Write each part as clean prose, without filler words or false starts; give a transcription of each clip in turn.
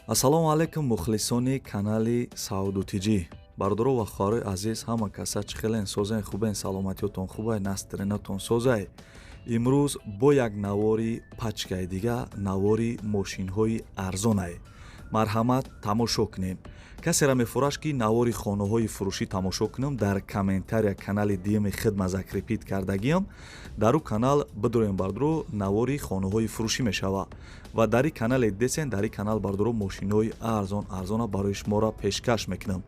Ассалому алайкум, мухлисони канали Сауду Тиҷӣ. Бародаро ва хоҳарои азиз, ҳама каса чӣ хелен, созен, хубен, саломатиётон хубай, настроениятон созай? Имрӯз бо як навори пачкаи дига, навори мошинҳои арзонай. Марҳамат, тамошо кунем. Касера мефураш, ки навори хонаҳои фурӯшӣ тамошо кунам, дар комментария канали дуюми хидма закрепить кардагиам. Дар ӯ канал бидурем, бардуро, навори хонаҳои фурӯшӣ мешава. Ва дар и канале десен, дар и канал, бардуро, мошинҳои арзон арзона барои шуморо пешкаш мекунам.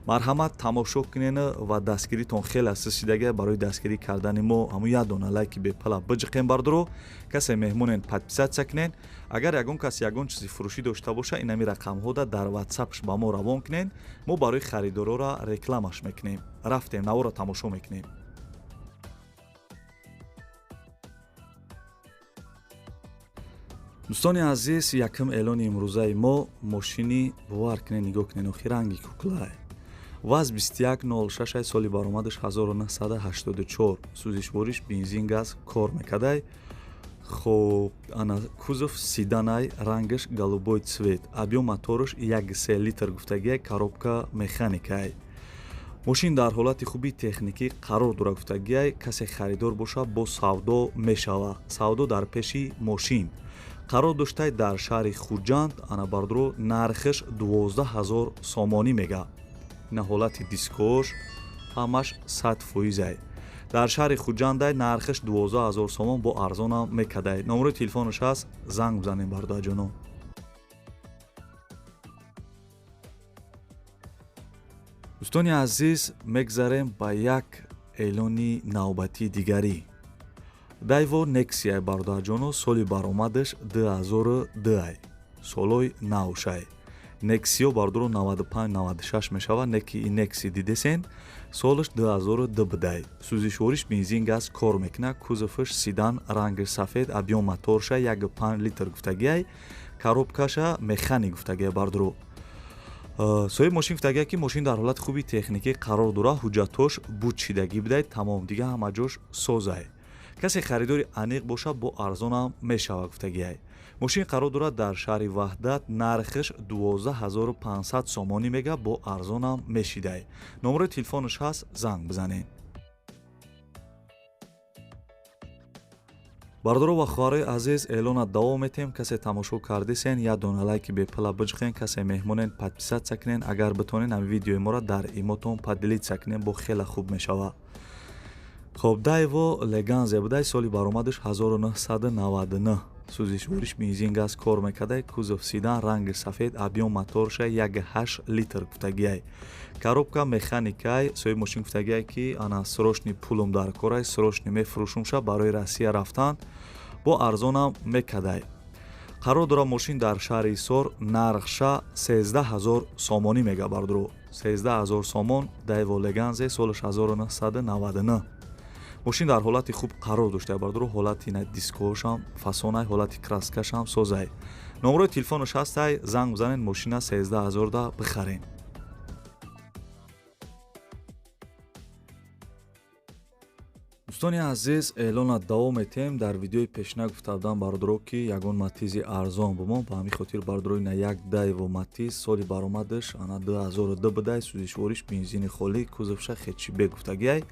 Марҳамат, тамошо кунен ва дастгиритон хеле асосидага. Барои дастгирӣ кардани мо ҳамун як дона лайки бепала биҷиқем, бардуро. Касе меҳмонен, подписаться кунен. Агар ягон кас ягон чизи фурӯшӣ дошта боша, инами рақамҳода дар ватсапш ба мо равон кунен, мо барои харидорора рекламаш мекунем. Рафтем, наворо тамошо мекунем. Дӯстони азиз, якум эълони имрӯзаи мо мошини, бовар кунед, нигоҳ кунед, охи ранги куклай. ВАЗ 2106, соли баромадаш 1984, сӯзишвориш бензин, газ кор мекардай. Хоб, ана, кузов седанай, рангаш голубой цвет, объём мотораш 1,3 литр гуфтагиай, коробка механикай. Мошин дар ҳолати хуби техникӣ қарор дорад гуфтагиай. Касе харидор боша, бо савдо мешава. Савдо дар пеши мошин. Қарор доштай дар шаҳри Хуҷанд. Ана, бардуро, нархаш 12 000 сомонӣ мега. Ина, ҳолати дискош ҳамаш 100 фоизай. Дар шаҳри Хуҷандай, нархаш 12 000 сомон, бо арзонам мекадай. Номерои телефонаш ҳаст, занг бизанем, бародарҷоно. Дӯстони азиз, мегзарем ба як эълони навбатии дигарӣ. Дайво Нексияй, бародарҷоно, соли баромадаш 2002, солои навшай. Нексиё, бардоро, 95, 96 мешава. Неки и Некси дидесен, солаш 2002 будай. Сӯзишвориш бензин, газ кор мекунад, кузоваш седан, рангаш сафед, объём моторша 1,5 литр гуфтагиай, коробкаша механик гуфтагиай, бардоро. Соҳиби мошин гуфтагиай, ки мошин дар ҳолати хуби техникӣ қарор дорад, ҳуҷҷатҳош бучидагӣ будай, тамом, дига ҳама ҷош созай. Касе харидори аниқ бошад, бо арзонам мешавад гуфтагиай. Мошин қарор дорад дар шаҳри Ваҳдат, нархаш 12 500 сомонӣ мега, бо арзонам мешидай. Номерои телефонаш ҳаст, занг бизанед. Бародаро ва хоҳарои азиз, эълона давом метиҳем. Касе тамошо кардисен, як дона лайки бепала биҷиқен. Касе меҳмонен, подписаться кунен. Агар битонен, ҳами видеои моро дар имотон поделиться кунен, бо хеле хуб мешавад. Хоб, Дайво Леганзе будай, соли баромадаш 1999, сӯзишвориш бензин, газ кор мекардай, кузов седан, ранги сафед, объём моторша 1,8 литр гуфтагиай, коробка механикай. Соҳиби мошин гуфтагиай, ки ана, срочный пулум дар корай, срочный мефурӯшумша барои Россия рафтан, бо арзонам мекардай. Қарор дорад мошин дар шаҳри Ҳисор, нархша 13 000 сомонӣ мега, бардуро. 13 000 сомон, Дайво Леганзе, солаш 1999. Мошин дар ҳолати хуб қарор дошта, бардуро, ҳолати на дискоошам фасонай, ҳолати краскашам созай. Номерои телефонаш ҳастай, занг бизанед, мошина 13 000 да бихарен. Дӯстони азиз, эълона давом метиҳем. Дар видеои пешина гуфта будам, бародаро, ки ягон Матизи арзон бумон. Ба ҳамин хотир, бародаро, ина як Дайво Матиз, соли баромадаш ана 2002 будай, сӯзишвориш бензини холӣ, кузовша хэтчбек гуфтагиай,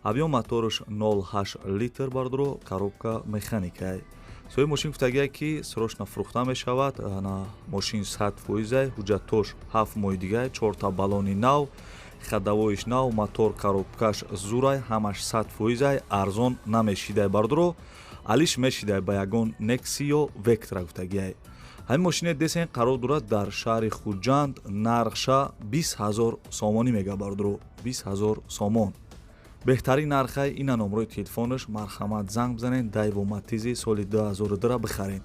объём мотораш 0,8 литр, бародаро, коробка механикай. Соҳиби мошин гуфтагиай, ки срочно фурӯхта мешавад. Ана, мошин 100 фоизай, ҳуҷҷатош 7 моҳи дигай, чорта баллони нав, ходовоиш нав, мотор, коробкаш зурай, ҳамаш 100 фоизай, арзон намешидай, бардоро, алиш мешидай ба ягон Некси ё Вектра гуфтагиай. Ҳамин мошине десен, қарор дорад дар шаҳри Хуҷанд, нархша 20 000 сомонӣ мега, бардоро, 20 000 сомон беҳтарин нархай. Ина номерои телефонаш, марҳамат, занг бизанед, Дайво Матизи соли 2002 бихаред.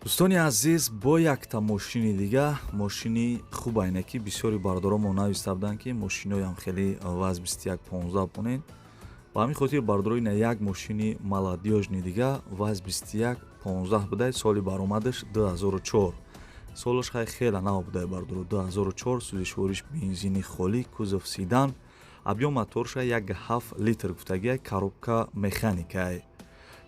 Дӯстони азиз, бо якта мошини дига, мошини хубайне, ки бисёри бародаромо нависта буданд, ки мошиноям хеле ВАЗ 2115 бонед. Ба ҳамин хотир, бародаро, ина як мошини молодёжный дига, ВАЗ 2115 будай, соли баромадаш 2004, солаш хай хеле нав будай, бародаро, 2004, сӯзишвориш бензини холӣ, кузов седан, объём моторша 1,7 литр гуфтагиай, коробка механикай.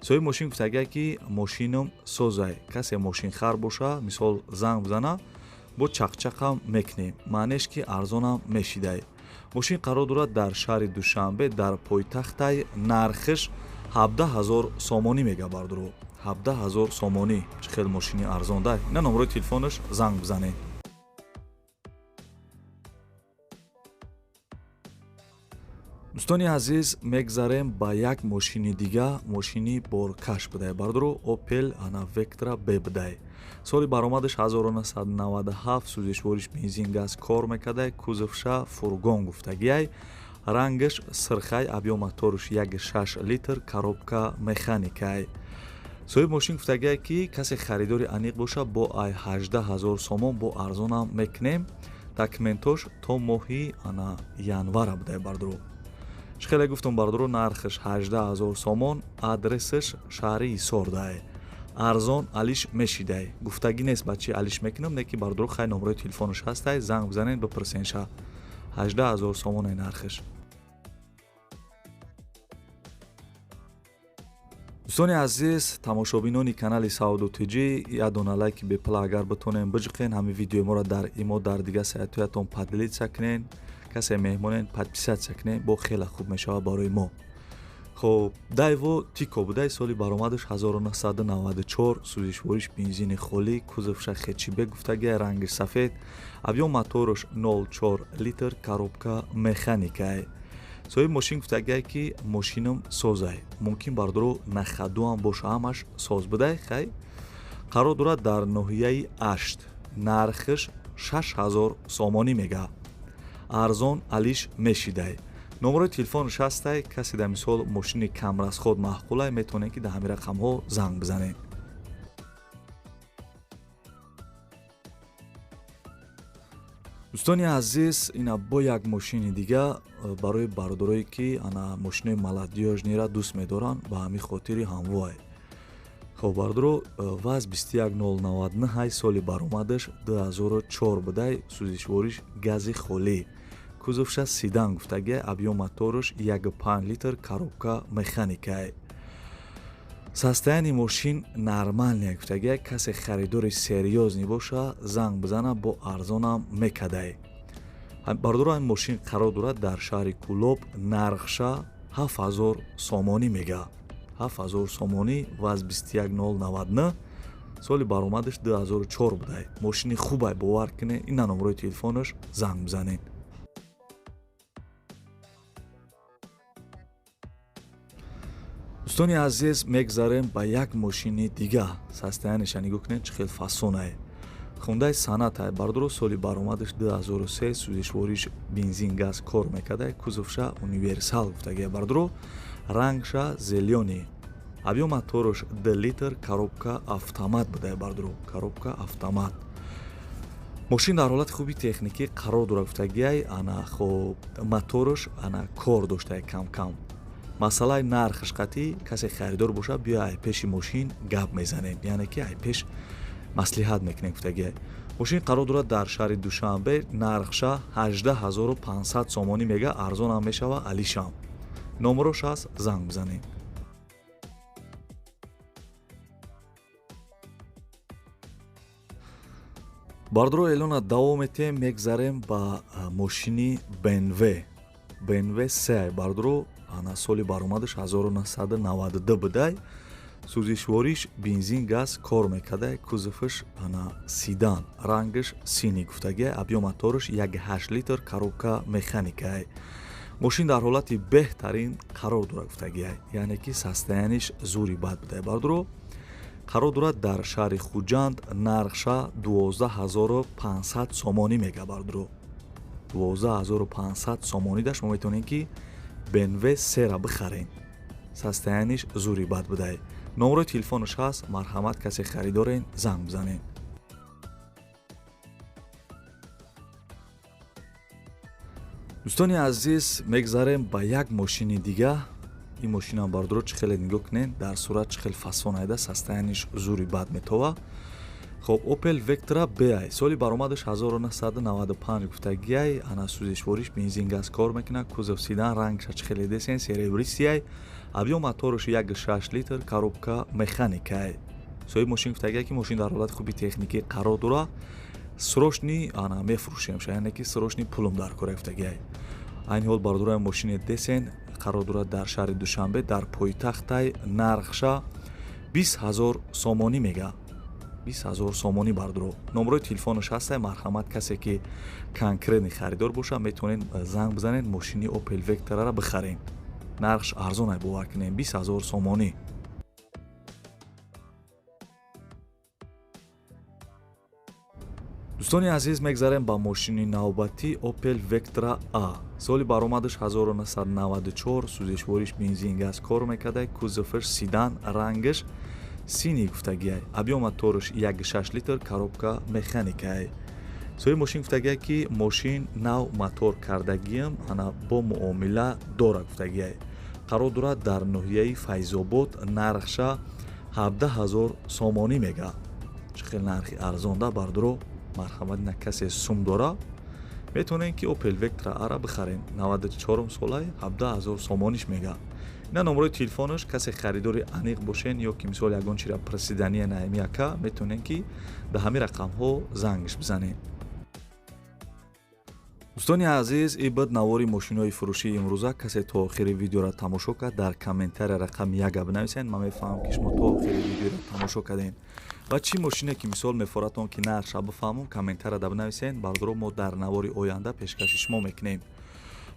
Соҳиби мошин гуфтагия, ки мошинам созай, касе мошинхар боша, мисол, занг бизана, бо чақчақам мекунем, маънеш ки арзонам мешидай. Мошин қарор дорад дар шаҳри Душанбе, дар пойтахтай. Нархиш 17 ҳазор сомонӣ мега, бардуро, 17 ҳазор сомонӣ. Чӣ хел мошини арзон дай! Ина номерои телефонаш, занг бизанед. Дӯстони азиз, мегзарем ба як мошини дига. Мошини боркаш будай, бардуро, Опел ана Вектра Б будай. Соли баромадаш 1997, сӯзишвориш бензин, газ кор мекардай, кузовша фургон гуфтагиай, рангаш сирхай, объём моторш 1,6 литр, коробка механикай. Соҳиби мошин гуфтагиай, ки касе харидори аниқ боша, бо ай 18 ҳазор сомон бо арзонам мекунем. Документош то моҳи ана январа будай, бардуро. Чӣ хеле гуфтум, бардуро, нархаш 18 ҳазор сомон, адресаш шаҳри Ҳисордай. Арзон алиш мешидай, гуфтагӣ нест ба чӣ алиш мекунам, не ки, бардуро, хай, номерои телефонаш ҳастай, занг бизанед, бипурсенша. 18 ҳазор сомоне нархаш. Дӯстони азиз, тамошобинони канали Савдо Тҷ, як дона лайки бепула агар битонем биҷиқен, ҳамин видеои моро дар имо, дар дигар сайтҳоятон поделиться кунен, касе меҳмонен, подписаться кунен, бо хеле хуб мешавад барои мо. Хоб, Дайво Тико будай, соли баромадаш 1994, сӯзишвориш бензини холӣ, кузовша хэтчбек гуфтагия, ранги сафед, объём мотораш 0,4 литр, коробка механикай. Соҳиби мошин гуфтагия, ки мошинам созай, мумкин, бардоро, на ходу ам боша, ҳамаш соз будай. Хай, қарор дорад дар ноҳияи Ашт, нархиш 6000 сомонӣ мега, арзон алиш мешидай. Номерои телефонаш ҳастай, касе дар мисол мошини камрасход маъқулай, метавонед, ки дар ҳамин рақамҳо занг бизанед. Дӯстони азиз, ина бо як мошини дига барои бародарое, ки ана мошинои молодёжный ра дӯст медоранд, ба ҳамин хотири ҳамвой. Хоб, бардоро, ВАЗ 21099, соли баромадаш 2004 будай, сӯзишвориш гази холӣ, кузовша седан гуфтагия, объём мотораш 1,5 литр, коробка механикай. Состояние мошин нормальный гуфтагия, касе харидори серьёзный боша, занг бизана, бо арзонам мекадай. Бардоро, ин мошин қарор дорад дар шаҳри Кӯлоб, нархша 7000 сомонӣ мега, 7000 сомонӣ. ВАЗ 21099, соли баромадаш 2004 будай. Мошини хубай, бовар кунед. Ина номерои телефонаш, занг бизанед. Дӯстони азиз, мегзарем ба як мошини дига. Состояние ша нигоҳ кунед, чӣ хел фасонае. Хундай Сонатай, бардоро, соли баромадаш 2003, сӯзишвориш бензин, газ кор мекарда, кузовша универсал гуфтагия, бардоро, рангша зелёный, объём мотораш 2 литр, коробка автомат будая, бардоро, коробка автомат. Мошин дар ҳолати хуби техникӣ қарор дорад гуфтагиай. Ана хоб, мотораш ана кор доштая кам-кам. Масъалаи нархаш қатъӣ, касе харидор бошад, биё, ай пеши мошин гап мезанем, яъне ки ай пеш маслиҳат мекунем гуфтагиай. Мошин қарор дорад дар шаҳри Душанбе, нархша 18 500 сомонӣ мега, арзонам мешава алишам. Номерош ҳаст, занг бизанед. Бардоро, эълона давом метиҳем, мегзарем ба мошини БМВ, БМВ се, бардоро. Ана соли баромадаш 1992 будай, сӯзишвориш бензин, газ кор мекарда, кузоваш ана седан, рангаш синий гуфтагия, объём мотораш 1,8 литр, коробка механикай. Мошин дар ҳолати беҳтарин қарор дорад гуфтагия, яъне ки состояние ш зури бад будай, бардоро. Қарор дорад дар шаҳри Хуҷанд, нархша 12 500 сомонӣ мега, бардоро. 12 500 сомонӣ да шумо метавонед, ки БМВ сера бихаред. Состояние ш зури бад будай. Номерои телефонаш ҳаст, марҳамат, касе харидорен, занг бизанед. Дӯстони азиз, мегзарем ба як мошини дига. Ин мошинам, бардоро, чӣ хеле нигоҳ кунед, дар сурат чӣ хел фасон айда, состояние ш зури бад метова. Хоб, Opel Vectra B, соли баромадаш 1995 гуфтагиай. Ана, сӯзишвориш бензин, газ кор мекунад, кузов седан, рангша чӣ хеле десен, серебристый. Объём мотораш 1,6 литр, коробка механикай. Соҳиби мошин гуфтагиай, ки мошин дар ҳолати хуби техникӣ қарор дорад, срочный ана мефурӯшемша, яъне ки срочный пулум дар кора гуфтагиай. Айни ҳол, бардорои, мошини десен қарор дорад дар шаҳри Душанбе, дар пойтахтай. Нархша 20 000 сомонӣ мега, 20 000 сомонӣ. Бардоро, номерои телефонаш ҳастай. Марҳамат, касе ки конкретный харидор боша, метавонед занг бизанед, мошини Opel Vectra-ра бихарен. Нархш арзонай, бовар кунем, 20 000 сомонӣ. Дӯстони азиз, мегзарем ба мошини навбатӣ, Opel Vectra A, соли баромадаш 1994, сӯзишвориш бензин, газ кор мекарда, кузоваш седан, рангаш синий гуфтагиай. Объём мотораш 1,6 литр, коробка механикай. Соҳиби мошин гуфтагиай, ки мошин нав мотор кардагиам, ана, бо муомила дора гуфтагиай. Қарор дорад дар ноҳияи Файзобод. Нархша 17 000 сомонӣ мега. Чӣ хел нархи арзонда, бардоро! Марҳамат, на касе сум дора, метавонед ки Opel Vectra A-ра бихарен. 94 солай, 17 000 сомониш мега. Ина номерои телефонаш. Касе харидори аниқ бошен ё ки мисол ягон чира присидания наими ака, метавонед ки ба ҳамин рақамҳо зангш бизанед. Дӯстони азиз, ин буд навори мошинои фурӯшии имрӯза. Касе то охири видеоро тамошо кард, дар комментария рақами яка бинависед. Ман мефаҳмам, ки шумо то охири видеоро тамошо кардем. Ва чӣ мошине ки мисол мефоратон, ки нархша бифаҳмум, комментарияда бинависед, бардоро, мо дар навори оянда пешкаши шумо мекунем.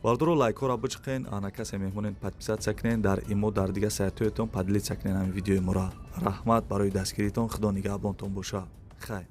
Бардоро, лайкҳоро бичиқен. Ана, касе меҳмонен, подписаться кунен. Дар имо, дар дигар сайтҳоятон поделиться кунен ҳамин видеои моро. Раҳмат барои дастгиритон. Худо нигаҳбонтон боша. Хайр.